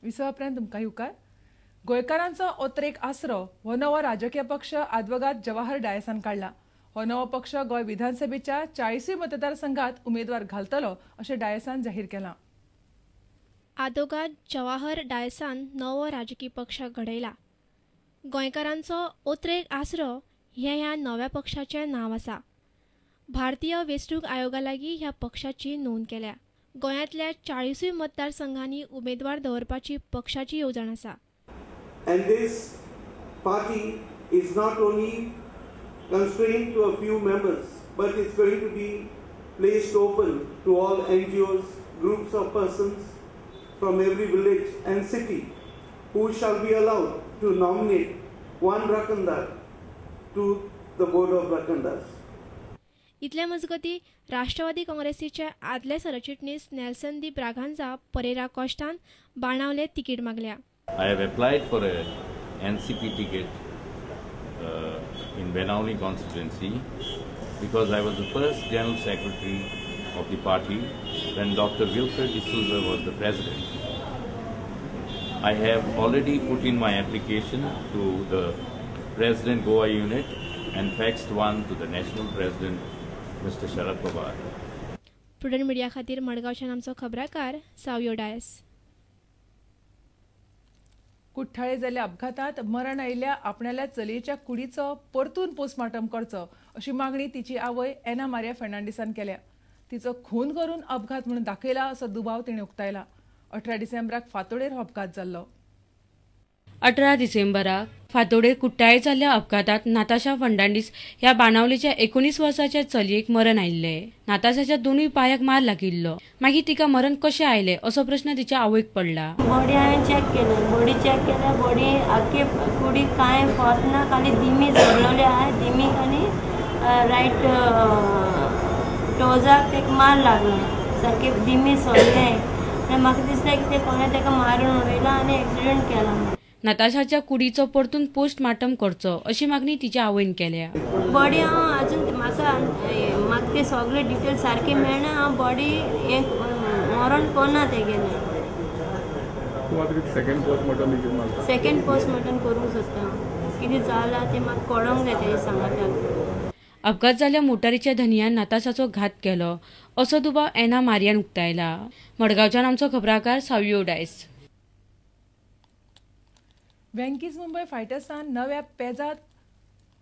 विसवा उपरांत तुमकां येवकार. गोंयकारांचो ओत्रेक आसरो हो नवो राजकीय पक्ष आदवोगाद जवाहर डायसान काडला. हो नवो पक्ष गोंय विधानसभेच्या 40 मतदारसंघात उमेदवार घालतलो अशें डायसान जाहीर केलां. आदवोगाद जवाहर डायसान नवो राजकीय पक्ष घडयला. गोंयकारांचो ओत्रेक आसरो हें ह्या नव्या पक्षाचें नांव आसा. भारतीय वेंचणूक आयोगा लागीं ह्या पक्षाची नोंद केल्या. गोंयांतल्या 40 मतदारसंघांनी उमेदवार दवरपाची पक्षाची येवजण आसा. And this party is not only constrained to a few members, but it's going to be placed open to all NGOs, groups of persons from every village and city who shall be allowed to nominate one Rakhandar to the board of Rakhandars. इतल्या मजगती राष्ट्रवादी काँग्रेसीचे आदले सरचिटणीस Nelson दी Braganza Pereira कॉश्तान Benaulim ticket मागल्या. I have applied for a NCP ticket in Benaulim constituency because I was the first general secretary of the party when Dr. Wilfred D'Souza was the president. I have already put in my application to the President Goa unit and faxed one to the national president, Mr. Sharad Pawar. Prudent media खातीर मडगांवच्यान आमचो खबराकार सावियो डायस. कुठ्ठाळे जाल्ल्या अपघातात मरण आयिल्ल्या आपणाल्या चलयेच्या कुडीचो परतून पोस्टमार्टम करचो अशी मागणी तिची आवय एना मारिया फर्नांडीसान केल्या. तिचो खून करून अपघात म्हणून दाखयला असो दुबाव तिणें उक्तायला. 18 डिसेंबराक फांतोडेर हो अपघात जाल्लो. 18 डिसेंबराक फांतोडेर कुठ्ठाळे जाल्ल्या अपघातात नाताशा फर्नांडीस ह्या बाणावलेच्या 19 वर्साच्या चलयेक मरण आयिल्लें. नाताशाच्या दोनूय पांयाक मार लागिल्लो. मागीर तिका मरण कशें आयलें असो प्रश्न तिच्या आवयक पडला. बॉडी हांवें चॅक केली. बॉडी चॅक केल्या, बॉडी आख्खे कुडीक कांय फोत ना, खाली दिमी जगलोले आहा. दिमीक आनी रायट टोजाक तेका मार लागलो, सारके दिमी सोडले. म्हाका दिसता की ते कोणें तेका मारून उडयला आनी एक्सिडंट केला. नाताशाच्या कुडीचो परतून पोस्टमार्टम करचो अशी मागणी तिच्या आवयन केल्या. बॉडी हांव अजून म्हाका म्हाका ते सगळे डिटेल सारके मेळना. हांव बॉडी हें मरण कोन्ना तेगेलें. सेकंड पोस्टमार्टम करूंक सोदता. कितें जालां तें म्हाका कळोंक जाय तें सांगता. अपघात जाल्ल्या मोटारीच्या धनयान नाताशाचो घात केलो असो दुबाव एना मारियान उक्तायला. मडगांवच्यान आमचो खबराकार सावियो डायस. वेंकीज मुंबय फायटर्सान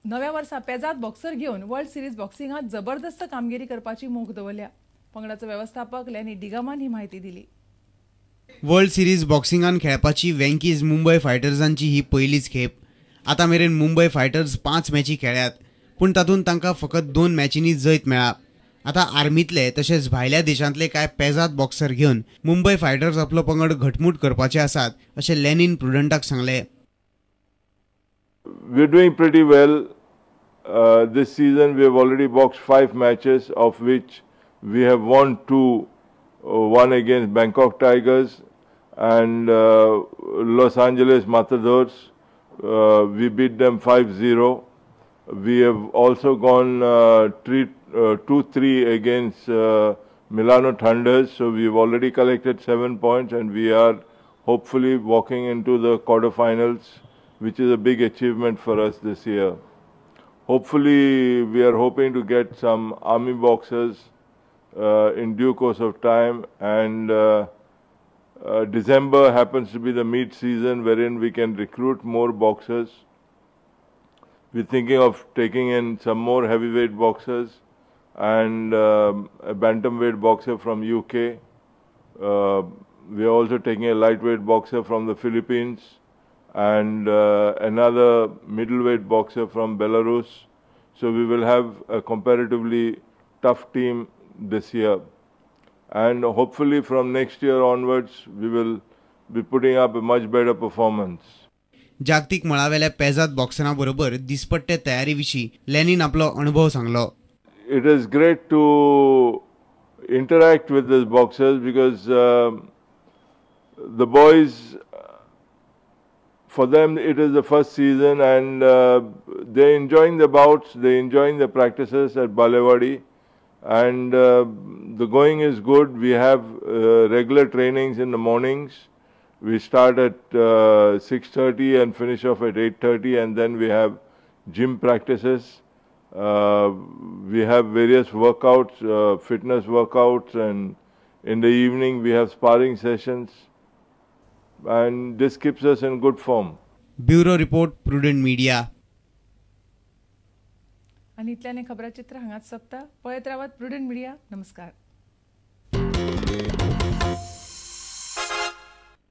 नव्या वर्सा पेजाद बॉक्सर घेवन वर्ल्ड सिरीज बॉक्सिंगात जबरदस्त कामगिरी करपाची मोख दवरल्या. पंगडाचो वेवस्थापक लॅनी डिगामान ही म्हायती दिली. वर्ल्ड सिरीज बॉक्सिंगान खेळपाची वेंकीज मुंबय फायटर्सांची ही पयलीच खेप. आतां मेरेन मुंबय फायटर्स 5 मॅची खेळ्यात, पूण तातूंत तांकां फकत 2 मॅचींनी जैत मेळ्ळा. आतां आर्मीतले तशेंच भायल्या देशांतले कांय पेजाद बॉक्सर घेवन मुंबय फायटर्स आपलो पंगड घटमूट करपाचे आसात अशें लॅनीन प्रुडंटाक सांगलें. We're doing pretty well. This season we have already boxed 5 matches, of which we have won 2, one against Bangkok Tigers and Los Angeles Matadors. We beat them 5-0. We have also gone 2-3 against Milano Thunders. So we've already collected 7 points and we are hopefully walking into the quarterfinals, which is a big achievement for us this year. Hopefully, we are hoping to get some army boxers in due course of time, and December happens to be the meet season wherein we can recruit more boxers. We're thinking of taking in some more heavyweight boxers and a bantamweight boxer from UK. We are also taking a lightweight boxer from the Philippines and another middleweight boxer from Belarus. So we will have a comparatively tough team this year. And hopefully from next year onwards, we will be putting up a much better performance. जागतिक मळावेल्या पेजाद बॉक्सरां बरोबर दिसपट्टे तयारी विशीं लॅनीन आपलो अणभव सांगलो. It is great to interact with these boxers because the boys, for them it is the first season and they're enjoying the bouts, they're enjoying the practices at Balewadi, and the going is good. We have regular trainings in the mornings. We start at 6:30 and finish off at 8:30, and then we have gym practices. We have various workouts, fitness workouts, and in the evening we have sparring sessions, and this keeps us in good form. Bureau report, Prudent Media. आनी इतल्यान खबराचित्र हांगाच सोंपता. पळयत रावात prudent media. नमस्कार.